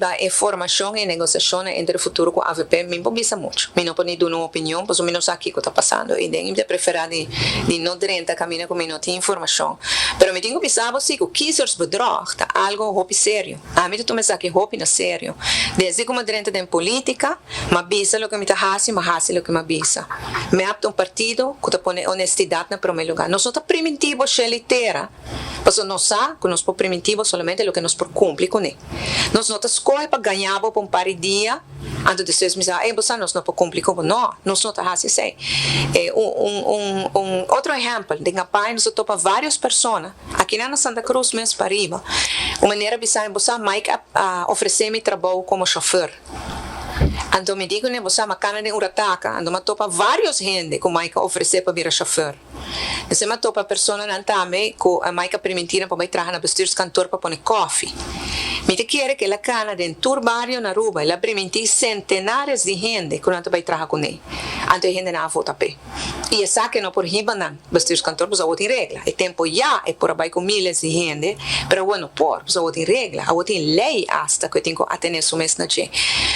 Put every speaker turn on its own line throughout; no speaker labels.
Riba e formacion y negociacion entre Futuro cu AVP, mi no por bisa mucho. Mi no por ni duna un opinion, pasobra mi no sa kico ta pasando. Y den mi ta prefera di no drenta caminda cu mi no tin informacion. Pero mi tin cu bisa bo si cu kiezersbedrog ta algo hopi serio. Ami ta tuma esaki hopi na serio. Desde cu mi a drenta den politica, m'a bisa loke mi ta haci, m'a haci loke m'a bisa. MEP ta un partido cu ta pone honestidad na prome lugar. Nos no ta priminti bo shel y tera, pasobra nos sa cu nos por priminti bo solamente loke nos por cumpli cune. Nos no ta scoge pa gaña bo pa un par di dia, anto despues mi sa, ey, bo sa nos no por cumpli cu bo. No, nos no ta haci esey. Un otro ehempel, den campaña nos a topa varios persona, akinan na Santa Cruz mes pariba, un manera bisa, bo sa Mike a ofrece mi trabou como chauffeur. Anto mi di cu ne, bo sa, m'a cana den Urataka, anto m'a topa varios hende cu Mike a ofrece pa bira chauffeur. Esei m'a topa personanan tambe cu Mike a permiti nan pa bai traha na bestuurskantoor pa pone koffie. Mi ta kere cu el a cana den tur bario na Aruba, el a priminti centenares di hende cu nan ta bai traha cu ne. Anto e hendenan a vota p'e. Y esaki no por hiba nan bestuurskantoor pasobra awor tin regla. E tempo ya e por a bai cu miles di hende, pero awor no por pasobra awor tin regla, awor tin ley hasta cu e tin cu atene su mes na dje.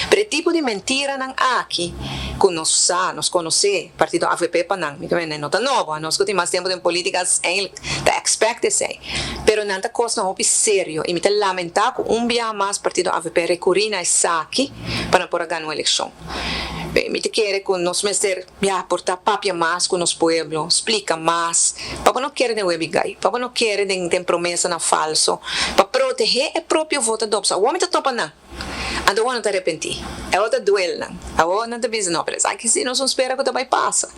Pero e tipo di mentiranan aki cu nos sa, nos conoce partido avp pa nan, mi ta mende no ta nobo, anos cu tin mas tempo den politica eigenlijk ta expect esey, pero nan ta cosnan hopi serio y mi ta lamenta cu un biaha mas partido avp recuri na esaki pa nan por a gana un eleccion. Mi ta kere cu nos mester ya por ta papia mas cu nos pueblo, splica mas, pa bo no kere den webi gai, pa bo no kere den promesanan falso, pa protege e propio votador, pasobra awor mi ta topa nan, anto awor nan ta arepenti, awor ta duel nan, awor nan ta bisa no, pero esaki si nos no spera cu ta bay pasa,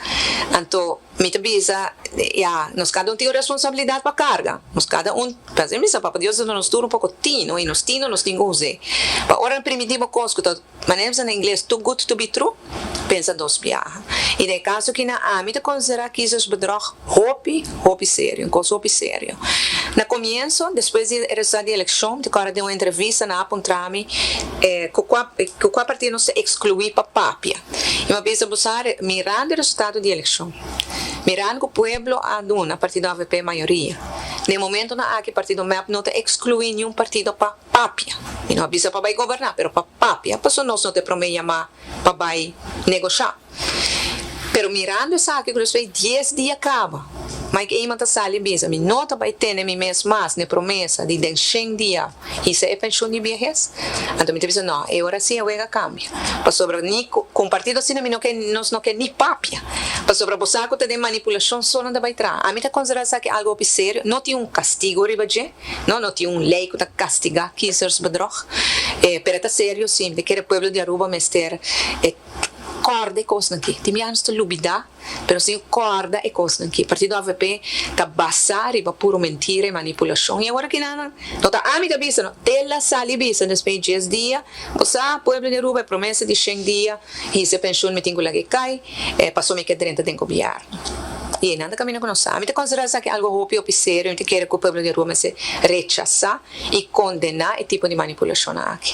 anto mi ta bisa ya nos cada un tin un responsabilidad pa carga, nos cada un, pasobra mi bisa Papa Dios a duna nos tur un poco tino y nos tino nos tin cu us'e, pa ora nan primiti bo cos cu ta. Manera bisa na ingles, too good to be true, pensa dos biaha. I den e kaso aki nan ami ta konsiderá kiezersbedrog hopi, hopi serio, un kos hopi serio. Na komienso, despues di e resultado di elekshon, mi ta kòrda den un entrevista nan a puntra mi ku kua ku kua partido nos ta ekskluí pa papia. I mi a bisa, bo sa, mirando e resultado di elekshon, mirando ku pueblo a duna partido avp mayoria, den e momentonan aki partido mep no ta ekskluí niun partido pa. Papia. Mi no a bisa pa bai goberná, pero pa papia, pasobra nos no ta e promé yamá pa bai negoshá. Pero mirando esaki ku despues di dies dia kaba, Mike Eman ta sali bisa, mi no ta bai tene mi mes mas n'e promesa di den shen dia hisa e penshun di biehes. Anto mi ta bisa, no, e ora sí e wega kambia. Pasobra ni ku un partido asina mi no ke, nos no ke ni papia. Pasobra bo sa ku ta den manipulashon so nan ta bai traha. Ami ta konsiderá esaki algu hopi serio, no tin un kastigo riba dje. No, no tin un ley cu ta castiga kiezersbedrog, pero e ta serio si, mi ta kere pueblo di Aruba mester e corda e cosnan aki. Tin biaha nos ta lubida, pero nos tin cu corda e cosnan aki. Partido avp ta basa riba puro mentira y manipulacion y awor aki nan no ta ami ta bisa no, el a sali bisa despues di dies dia, bo sa pueblo di Aruba e promesa di shen dia, Hise penshun mi tin ku laga e kai, paso mi ke drenta den gobièrnu. I einan ta kaminda ku nos sa. Mi ta konsiderá esaki algu hopi hopi serio i mi ta kere ku pueblo di Aruba mester rechasá i kondená e tipo di manipulashonnan aki.